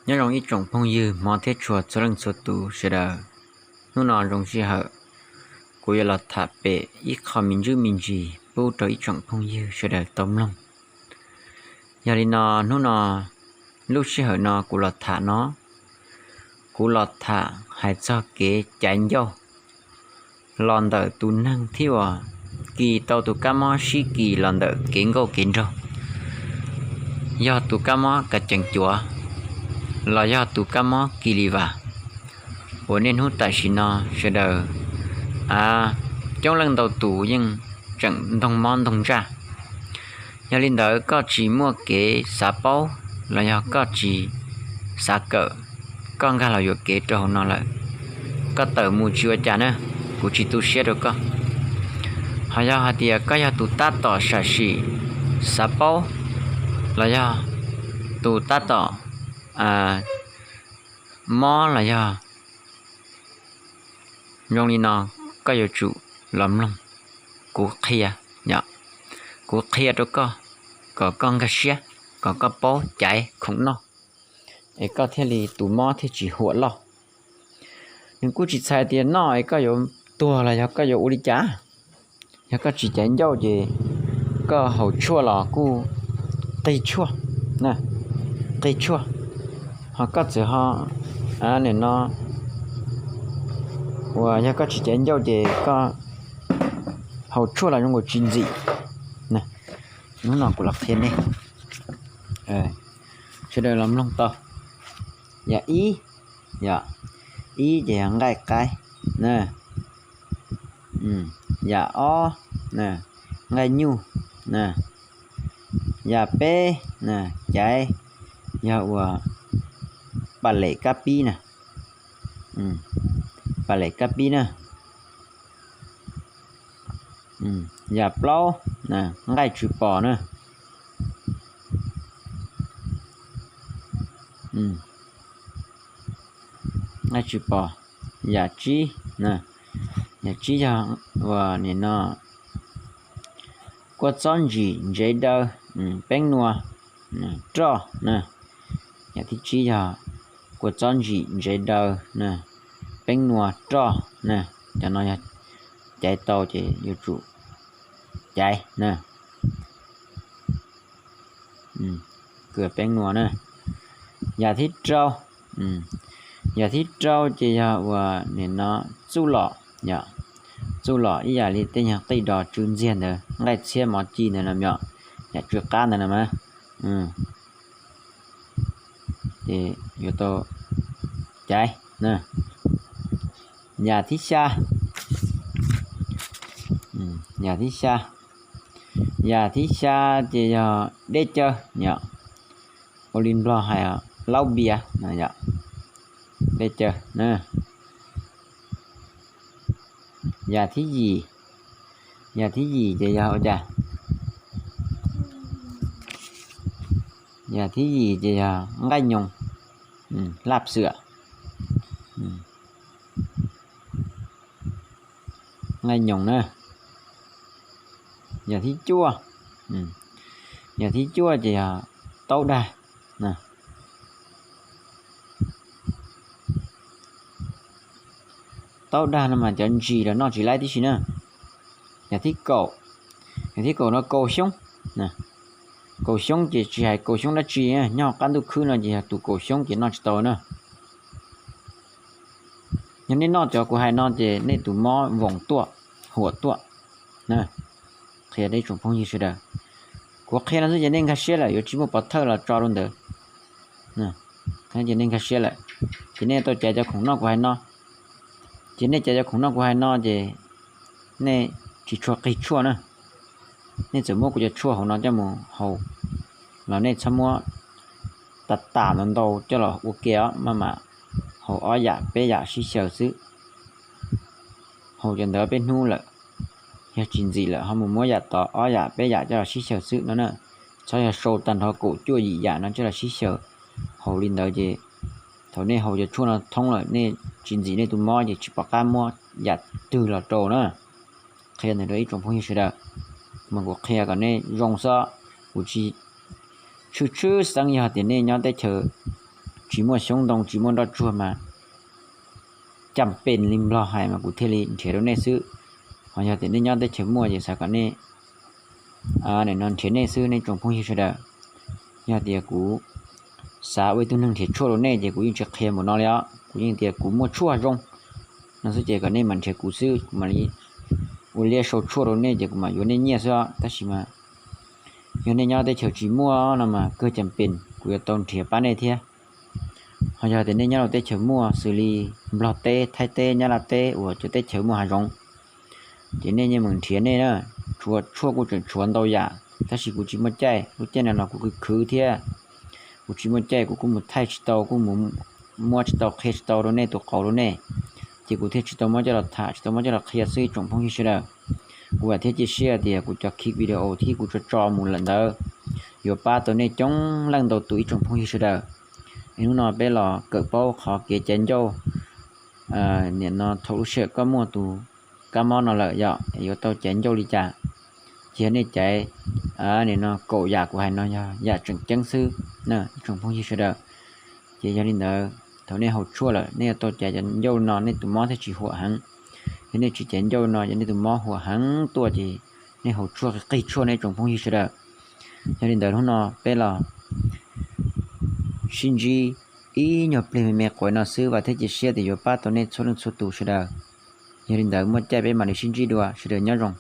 Nyob zoo ib tsoom phooj ywg hmov thiab tshua txhua leej txhua tus sawv daws. Hnub no zoo sij hawm kuv yuav los tham pem ib qho me ntsis me ntsis pub rau ib tsoom phooj ywg sawv daws tau mloog. Yog li no, hnub no, lub sij hawm no kuv los tham no, kuv los tham hais txog kev caiv ncauj los ntawm tus neeg thiab uas kis tau tus kab mob sib kis los ntawm kev nkauj kev nraug, yog tus kab mob kas cees cuav los yog tus kab mob kis li vas uas niaj hnub tam sim no sawv daws, a, coob leej ntau tus yeej tseem ntoog mob ntoog ntsaj. Yog li ntawd koj tsis muaj kev xav paub los yog koj tsis xav kawm, koj nkag los yuam kev rau hauv no lawm, koj tawm mus tsis ua cas na, kuv tsis tu siab rau koj. Ho yog hais tias koj yog tus tab tom sam sim xav paub los yog tus tab tom mob los yog zoo li no, koj yuav tsum los mloog kuv qhia, kuv qhia rau koj kom koj nkag siab, kom koj paub caiv khoom noj, es koj thiaj li tus mob thiaj tsis huam loj. Nws kuj tsis txhais tias noj es koj yuav tuag los yog koj yuav ua li cas. Yog koj tsis caiv ncauj ces koj haus tshuaj los kuj qig tshuaj, qig tshuaj. Ho koj txawm ho, nim no, uas yog koj tsis caiv ncauj ces koj haus tshuaj los zoo nkaus tsis ntxim. Hnub no kuv los qhia nej, sawv daws los mloog tau. Yam ib, yog, ib ces yog nqaij qaib na. Yam ob, nqaij nyuj na. Yam peb na, caiv, yog uas pas lem kab pib na. Pas lem kab pib na. Yam plaub, nqaij tsw pos na. Nqaij tsw pos. Yam tsib, yam tsib yog uas nim no kua txob ntsim ntsev daw, peeb nua, roj na. Yam thib tsib yog kua txob ntsim ntsev daw na, peeb nua roj na. Cov no yog caiv tau ces yuav tsum caiv na. Kua peeb nua na. Yam thib rau, yam thib rau ces yog uas nim no txuj lom, yom, txuj lom ib yam li tej nyuag qij dos tsw ntxiag ntawd, nqaij txhiab mov ci ntawd na yom, yam tsw qab ntawd na mas. Ces yuav tau caiv na. Yam thib xya, yam thib xya, yam thib xya ces yog dej cawv, yom, ua li Nplog hais lauj bias, dej cawv na. Yam thib yim, yam thib yim ces yog ua cas? Yam thib yim ces yog nqaij nyoos, laj xwam, nqaij nyoos na. Yam thib cuaj, yam thib cuaj ces yog taub dag. Taub dag no mas cov ntsis los noj tsis laib tib si na. Yam thib kaum, yam thib kaum no kaus xyoob. Kaus xyoob ces tsis hais kaus xyoob dab tsi, nyob qab ntuj khwb no ces yog tus kaus xyoob ces noj tsis tau na. Yog nej noj cov kuv hais no ces nej tus mob voos tuaj, huam tuaj. Qhia rau ib tsoom phooj ywg sawv daws. Kuv qhia no xwb ces nej nkag siab lawm, yuav tsis muaj pov thawj los tso rau ntawd. Ces nej nkag siab lawm, ces nej tau caiv cov khoom noj kuv hais no. Ces nej caiv cov khoom noj kuv hais no ces nej tsis tshua qig tshuaj na. Nej txawm muab kuv cov tshuaj hauv no coj mus haus los nej txhob muab tas tas ntau ntau coj los ua ke os, maj mam haus ob yam peb yam sib xyaw xwb. Haus cov ntawd peb hnub lawm, yog tsis ntxim lawm ho mus muab yam tod ob yam peb yam coj los sib xyaw xwb no na. Txhob yog sau tag nrho kaum cuaj yim yam no coj los sib xyaw. Haus li ntawd ces thaum nej haus cov tshuaj no thoob lawm nej tsis ntxim nej tus mob ces tsis pom qab muab yam twg los rau na. Qhia ntawd rau ib tsoom phooj ywg sawv daws, mas kuv qhia kom nej zoo xwb, kuv tsis tshwj tshwj xeeb yog tias nej nyob teb chaws tsis muaj xyoob ntoo tsis muaj nroj tsuag mas cam pes li Nplog hais mas kuv thiaj li nrhiav rau nej xwb. Ho yog tias nej nyob teb chaws muaj ces xav kom nej nim no nrhiav nej xwb nej tsoom phooj ywg sawv daws. Yog tias kuv xav ua ib tug neeg nrhiav tshuaj rau nej ces kuv yeej tsis qhia npaum no li os, kuv yeej tias kuv muaj tshuaj zoo no xwb ces kom nej mam nrhiav kuv xwb, kuv mam li ua liab sau tshuaj rau nej ces kuv mam yuav nej nyiaj xwb os. Tab sis mas yog nej nyob teb chaws tsis muaj no mas kawg cam pes kuv yuav tau nrhiav pab nej thiab. Ho yog tias nej nyob rau teb chaws muaj xws li Nplog teb, Thaib teb, Nyab Laj teb uas cov teb chaws muaj hav zoov ces nej yeej meem nrhiav nej na. Tshuaj kuj tseem tshuav ntau yam tab sis kuv tsis muaj caij, lub caij no los kuv khwv khwv thiab kuv tsis muaj caij, kuv kuj mus thaij tsis tau, kuj mus muab tsis tau, qhia tsis tau rau nej tus qauv rau nej, ces kuv thiaj tsis tau muab coj los tham, tsis tau muab coj los qhia xwb ib tsoom phooj ywg sawv daws. Kuv vam thiab cia siab tias kuv cov clip video thiab kuv tso tso mus lawm ntawd yuav pab tau nej coob leej ntau tus ib tsoom phooj ywg sawv daws. Es hnub no peb los kawm paub qhov kev caiv ncauj. Nim no thaum lub sij hawm koj muaj tus kab mob no lawm yom, yuav tau caiv ncauj li cas? Ces yog nej caiv nim no kaum yam kuv hais no yog yam tseem ceeb xwb na ib tsoom phooj ywg sawv daws. Ces yog li ntawd thaum nej haus tshuaj lawm nej yuav tau caiv cov ncauj no nej tus mob thiaj tsis huam heev. Yog nej tsis caiv ncauj no ces nej tus mob huam heev tuaj ces nej haus tshuaj qig tshuaj nej tsoom phooj ywg sawv daws. Yog li ntawd hnub no peb los sib ntsib ib nyuag pliag me me quav no xwb, vam thiab cia siab tias yuav pab tau nej txhua leej txhua tus sawv daws. Yog li ntawd muaj caij peb mam li sib ntsib dua, sawv daws nyob zoo.